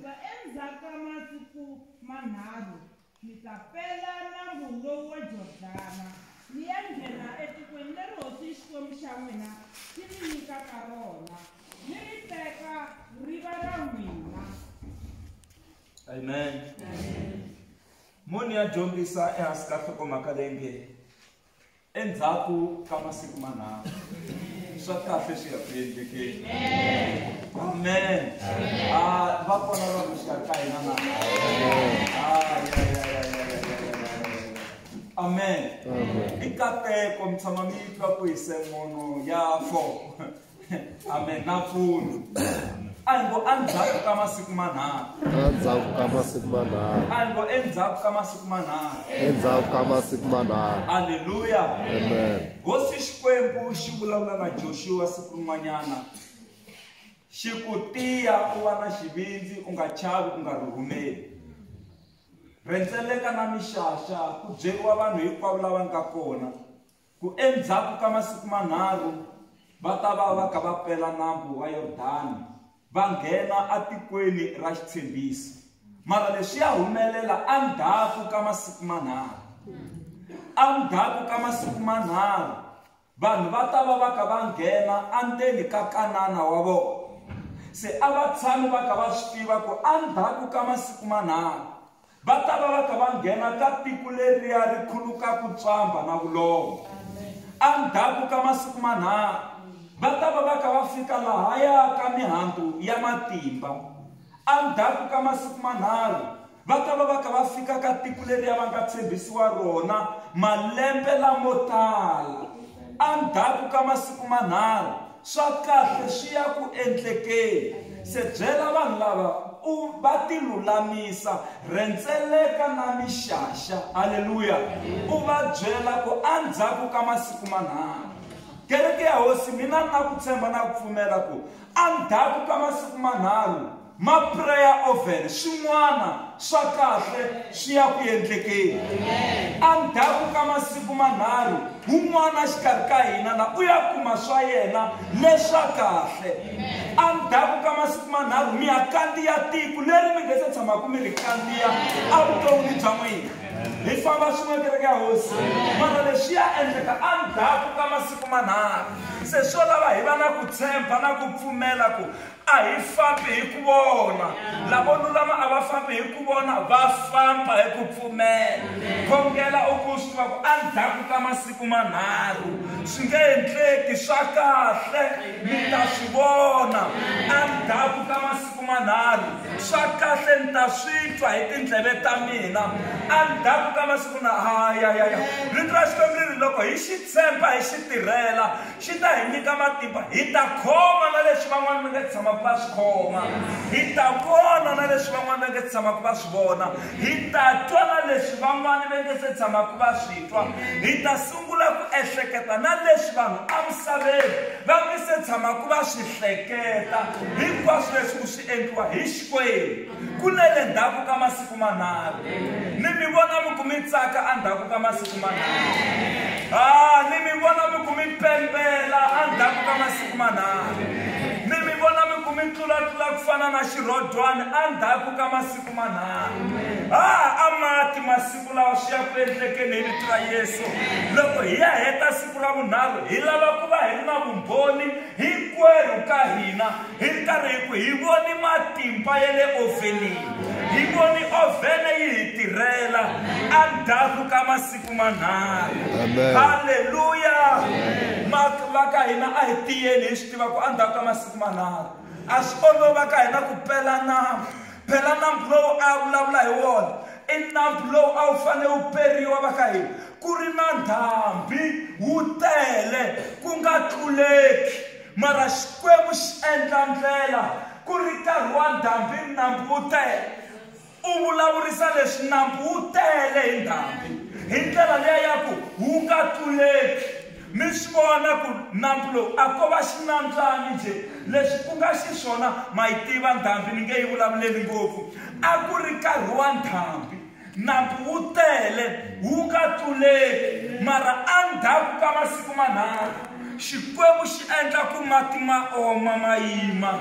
Hikuva endzhaku ka masiku manharhu mi ta pela nambu lowu wa Jordana, mi ya nghena etikweni leri hosi Xikwembu xa n'wina xi mi nyikaka rona, mi ri teka ri va ra n'wina. Amen. Muni ya dyondzisa ehansi ka nhlokomhaka leyi nge endzhaku ka masiku manharhu swa kahle swi ya ku endlekeni. Amen. Ah, va kona va ku xikarhi ka hina na. Ah, ya, ya, ya, ya, ya, ya, ya, ya. Amen. I nkateko mi tshama mi twa ku hi semono ya 4. Amen. Na pfuno. A hi ngo endzhaku ka masiku manharhu. Endzhaku ka masiku manharhu. A hi ngo endzhaku ka masiku manharhu. Endzhaku ka masiku manharhu. Haleluya. Amen. Hosi Xikwembu xi vulavula na Joshua siku rin'wanyana. Xi ku tiya u va na xivindzi u nga chavi u nga rhurhumeli. Rhendzeleka na mixaxa ku byeriwa vanhu hinkwavo lava nga kona ku endzhaku ka masiku manharhu va ta va va ka va pela nambu wa Yordani va nghena atikweni ra xitshembiso. Mara leswi ya humelela endzhaku ka masiku manharhu. Endzhaku ka masiku manharhu vanhu va ta va va ka va nghena endzeni ka Kanana wa vona. Se a va tshami va ka va swi tiva ku endzhaku ka masiku manharhu va ta va va ka va nghena ka tiko leriya ri khulukaka tswamba na vulongo. Endzhaku ka masiku manharhu va ta va va ka va fika lahaya ka mihandzu ya matimba. Endzhaku ka masiku manharhu va ta va va ka va fika ka tiko leriya va nga tshembisiwa rona malembe lamo tala. Endzhaku ka masiku manharhu swa kahle swi ya ku endlekeni. Se byela vanhu lava u va tilulamisa, rhendzeleka na mixaxa. Haleluya. U va byela ku endzhaku ka masiku manharhu. Kereke ya hosi mina na ku tshemba na ku pfumela ku endzhaku ka masiku manharhu ma prayer oven swin'wana swa kahle swi ya ku endlekeni. Endzhaku ka masiku manharhu wun'wana xikarhi ka hina na u ya kuma swa yena leswa kahle. Endzhaku ka masiku manharhu mi ya kandziya tiko leri mi nge se tshamaka mi ri kandziya evuton'wini bya n'wina. Hi famba swin'we kereke ya hosi. Mara leswi ya endleka endzhaku ka masiku manharhu. Se swo lava hi va na ku tshemba na ku pfumela ku a hi fambi hi ku vona. Lavo lulama a va fambi hi ku vona, va famba hi ku pfumela. Khongela u ku swi tiva ku endzhaku ka masiku manharhu swi nge endleki swa kahle mi ta swi vona. Endzhaku ka masiku manharhu swa kahle ni ta swi twa hi tindleve ta mina. Endzhaku ka masiku na ya ya ya. Rito ra Xikwembu ri ri loko hi xi tshemba hi xi tirhela xi ta hi nyika matimba, hi ta khoma na leswi van'wana va nga tshamaka va swi khoma, hi ta vona na leswi van'wana va nga tshamaka va swi vona, hi ta twa na leswi van'wana va nga se tshamaka va swi twa, hi ta sungula ku ehleketa na leswi vanhu emisaveni va nga se tshamaka va swi hleketa. Hinkwaswo leswi ku swi endliwa hi Xikwembu kunene ndzhaku ka masiku manharhu. Ni mi vona mi ku mi tsaka endzhaku ka masiku manharhu. Ah, ni mi vona mi ku mi pembela endzhaku ka masiku manharhu. Ni mi vona mi ku mi tlulatlula ku fana na xirhodwani endzhaku ka masiku manharhu. Ah, a mati masiku lawa swi ya ku endlekeni hi vito ra Yesu. Loko hi ya heta siku ra vunharhu hi lava ku va hi ri na vumbhoni hinkwerhu ka hina hi ri karhi hi ku hi voni matimba ya le ovenini, hi voni ovhene yi hi tirhela endzhaku ka masiku manharhu. Haleluya. Va ka hina a hi tiyeni hi swi tiva ku endzhaku ka masiku manharhu a swi olova ka hina ku pela nambu. Phela nambu lowu a vulavula hi wona i nambu lowu a wu fanele wu periwa va ka hina ku ri na ndhambi wu tele ku nga tluleki. Mara Xikwembu xi endla ndlela ku ri nkarhi wa ndhambi nambu wu tele. U vulavurisa leswi nambu wu tele hi ndhambi hi ndlela liya ya ku wu nga tluleki. Mi swi vona ku nambu lowu a ko va xinambyani nje leswi ku nga xiswona ma yi tiva ndhambi ni nge yi vulavuleli ngopfu. A ku ri nkarhi wa ndhambi, nambu wu tele wu nga tluleki. Mara endzhaku ka masiku manharhu Xikwembu xi endla ku mati ma oma ma yima.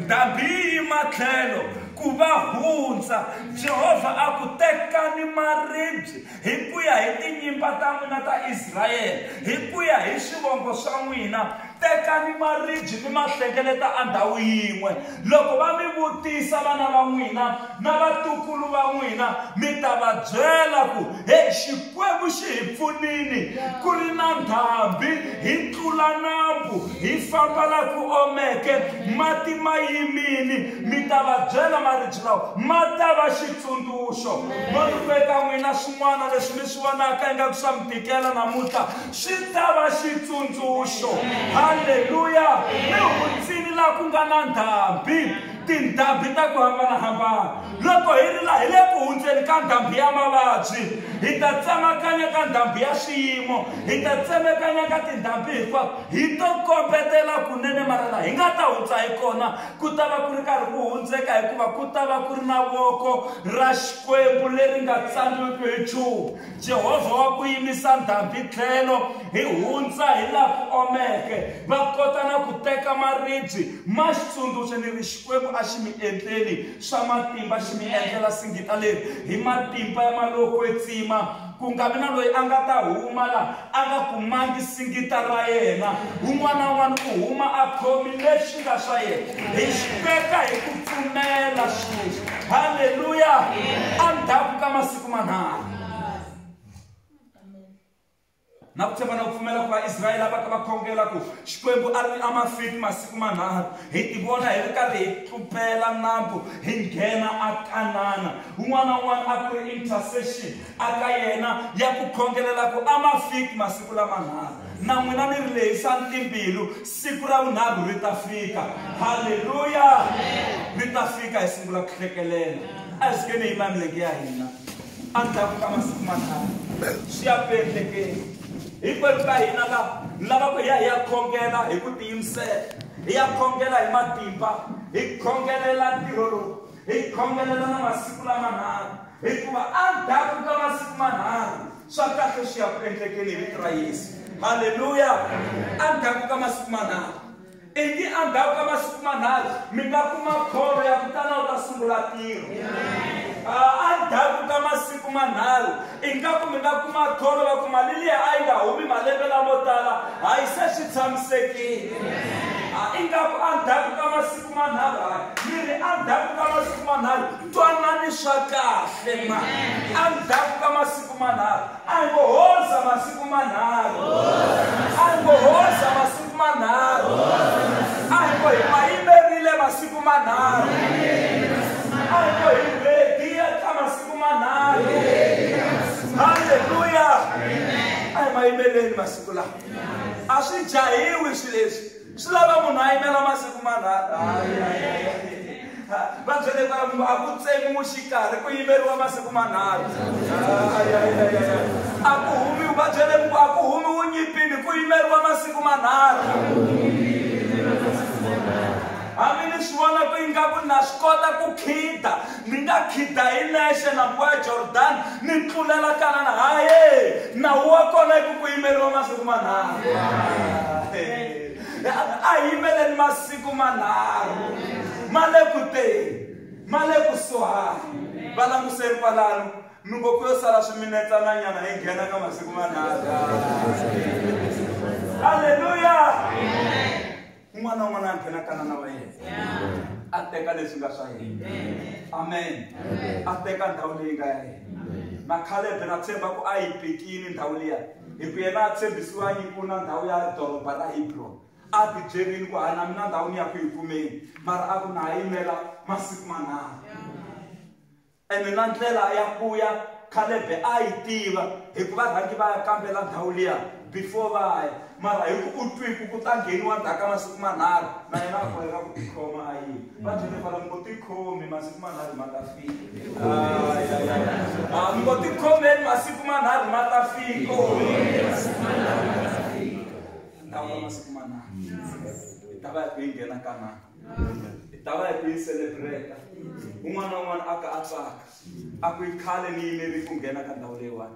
Ndhambi yi yima tlhelo ku va hundza. Jehovha a ku tekani maribye hi ku ya hi tinyimba ta n'wina ta Israyele, hi ku ya hi swivongo swa n'wina. Tekani maribye mi ma hlengeleta endhawu yin'we. Loko va mi vutisa vana va n'wina na vatukulu va n'wina, mi ta va byela ku he Xikwembu xi hi pfunini ku ri na ndhambi, hi tlula nambu, hi famba la ku omeke, mati ma yimini. Mi ta va byela maribye lawa ma ta va xitsundzuxo. Mo eka n'wina swin'wana leswi mi swi vonaka ingaku swa mi tikela namuntlha swi ta va xitsundzuxo. Halleluya! Mi hundzini laha ku nga na ndhambi, tindhambi ta ku hambanahambana. Loko hi ri laha hi le ku hundzeni ka ndhambi ya mavabyi, hi ta tsemakanya ka ndhambi ya swiyimo, hi ta tsemakanya ka tindhambi hinkwato, hi to kombetela kunene mara laha hi nga ta hundza hi kona ku ta va ku ri karhi ku hundzeka, hikuva ku ta va ku ri na voko ra Xikwembu leri nga tsandziwiki hi nchumu. Jehovha wa ku yimisa ndhambi tlhelo, hi hundza hi laha ku omeke. Va kota na ku teka maribye ma xitsundzuxo ni ri Xikwembu a xi mi endleli swa matimba, xi mi endlela singita leri hi matimba ya malowo kwetsima. Ku nga vi na loyi a nga ta huma la a nga kumangi singita ra yena. Un'wana na un'wana u huma a khomi leswi nga swa yena. Hi xi teka hi ku pfumela sweswi. Halleluya! Endzhaku ka masiku manharhu. Na ku tshemba na ku pfumela ku Vaisrayele va ka va khongela ku Xikwembu a ri a ma fiki masiku manharhu, hi ti vona hi ri karhi hi tlupela nambu hi nghena a Kanana. Un'wana na un'wana a ku ri intercession a ka yena ya ku khongelela ku a ma fiki masiku lamanharhu. Na n'wina ni ri lehisani timbilu, siku ra vunharhu ri ta fika. Halleluya! Ri ta fika hi sungula ku hlekelela. A hi sukeni hi yima milenge ya hina endzhaku ka masiku manharhu. Swi ya ku endlekeni. Hinkwerhu ka hina la lava ku hi ya hi ya khongela hi ku tiyimisela, hi ya khongela hi matimba, hi khongelela ntirho lowu, hi khongelela na masiku lamanharhu, hikuva endzhaku ka masiku manharhu swa kahle swi ya ku endlekeni hi vito ra Yesu. Halleluya! Endzhaku ka masiku manharhu, ingi endzhaku ka masiku manharhu mi nga kuma kholo ya ku tana u ta sungula ntirho. Endzhaku ka masiku manharhu ingaku mi nga kuma kholo va ku mali liya a yi nga humi malembe lamo tala, hayi se swi tshamisekile. Ingaku endzhaku ka masiku manharhu, hayi mi ri endzhaku ka masiku manharhu twanani swa kahle ma. Endzhaku ka masiku manharhu a hi ngo hoza masiku manharhu, a hi ngo hoza masiku manharhu, a hi ngo hi ma yimerile masiku manharhu, a hi ngo hi rediya ka masiku manharhu. Halleluya! A hi ma yimeleni masiku lawa, a swi jahiwi swilo leswi, swi lava munhu a yimela masiku manharhu. Va byele kwala munhu a ku tsemiwi xikarhi ku yimeriwa masiku manharhu. A ku humiwi, va byele ku a ku humiwi nyimpini ku yimeriwa masiku manharhu. Hambi ni swi vona ku ingaku na swi kota ku khida, ni nga khida hi nexe nambu wa Jordan ni tlulela Kanana. Haye, nawu wa kona i ku ku yimeriwa masiku manharhu. A yimeleni masiku manharhu ma le ku teni, ma le kusuhani. Va languseni kwalano, mi ngo ku yo sala swiminetsananyana hi nghena ka masiku manharhu. Halleluya! Un'wana na un'wana a nghena Kanana wa yena, a teka leswi nga swa yena. Amen. A teka ndhawu leyi nga ya yena. Na Caleb na tshemba ku a yi pikini ndhawu liya, hi ku yena a tshembisiwa nyikiwa na ndhawu ya doroba ra Hebron. A ti byerini ku hayi na mina ndhawu ni ya ku yi kumeni, mara a ku na ha yimela masiku manharhu. Ene na ndlela ya ku ya Caleb a yi tiva, hikuva rhangi va ya kambela ndhawu liya before va ya, mara hi ku u twi ku ku ta ngheniwa ndzhaku ka masiku manharhu, na yena a boheka ku tikhoma a yima. Va byele kwala mi ngo tikhomi masiku manharhu ma ta fika. Mi ngo tikhomeni masiku manharhu ma ta fika. Ndhawu ka masiku manharhu hi ta va hi ku yi nghena Kanana, hi ta va hi ku yi celebrate. Un'wana na un'wana a ka a tsaka, a ku yi khale ni yimeri ku nghena ka ndhawu leyiwani.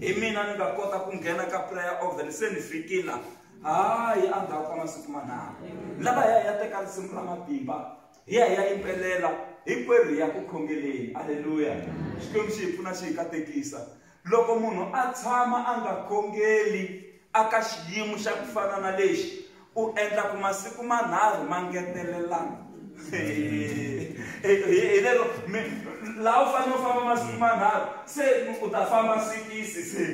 Hi mina ni nga kota ku nghena ka prayer oven se ni fikile. Hayi, endzhaku ka masiku manharhu lava ya ya teka risimu ra matimba. Hi ya hi ya yimbelela hinkwerhu hi ya ku khongeleni. Aleluya. Xikwembu xi hi pfuna xi hi katekisa. Loko munhu a tshama a nga khongeli aka xiyimo xa ku fana na lexi, u endla ku masiku manharhu ma ngetelelana. Hi lero laha u fanele u famba masiku manharhu, se u ta famba 6 se.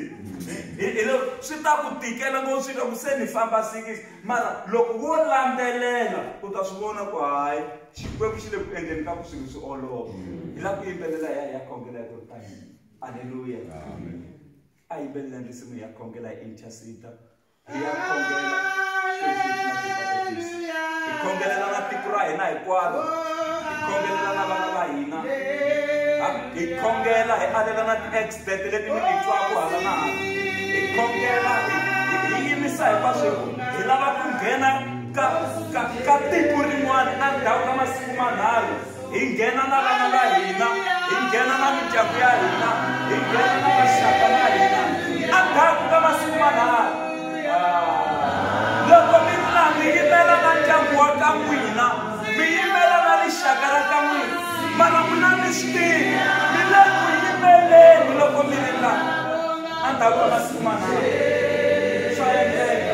Hi lero swi ta ku tikela ngopfu swi ku se ni famba 6, mara loko wo landzelela u ta swi vona ku hayi Xikwembu xi le ku endleni ka ku swilo swi olova. Hi lava ku yimbelela hi ya hi ya khongela hi ku ri tani. Aleluya. A yimbelela risimu hi ya khongela hi intercede. Hi ya khongela hi khongelela na tiko ra hina hinkwaro, hi khongelela na vana va hina, hi khongela hi alela na ti-accident leti mi ti twaku hala na hala. Hi khongela hi yimisa hinkwaswo hi lava ku nghena ka tiko rin'wana endzhaku ka masiku manharhu. Hi nghena na vana va hina, hi nghena na mindyangu ya hina, hi nghena na maxaka ya hina endzhaku ka masiku manharhu. Loko mi ri laha mi yimela na ndyangu wa ka n'wina, mi yimela na rixaka ra ka n'wina, mara n'wina mi swi tivi mi le ku yimeleni loko mi ri laha endzhaku ka masiku manharhu. Swa endleka.